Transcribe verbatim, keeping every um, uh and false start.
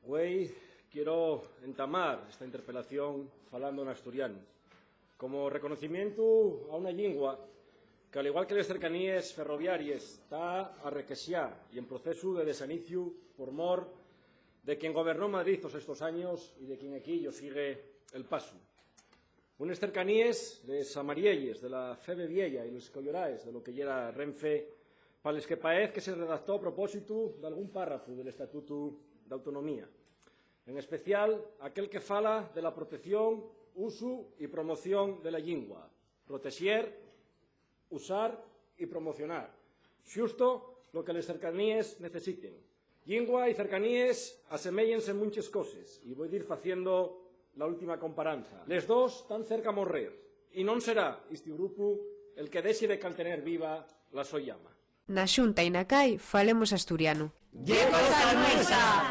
Güei quiero entamar esta interpelación falando n'asturianu, como reconocimientu a una llingua que, al igual que les cercaníes ferroviaries, ta arrequexá y en procesu de desaniciu por mor de quien gobernó Madrid tos estos años y de quien equí-yos sigue el pasu. Unes cercaníes, les amarielles de la Febe Vieya y les coyoraes de lo que yera Renfe, pa les que paez que se redactó a propósitu d'algún párrafu del Estatutu d'Autonomía. En especial, aquel que fala de la protección, usu y promoción de la llingua. Protexer, usar y promocionar. Xusto lo que les cercaníes necesiten. Llingua y cercaníes aseméyense en munches coses, y voi dir faciendo la última comparanza. Les dos tán cerca morrer, y non será isti grupu el que dexe de caltener viva la so llama. Na Xunta y na cai, falemos asturianu. ¡Ye cosa nuestra!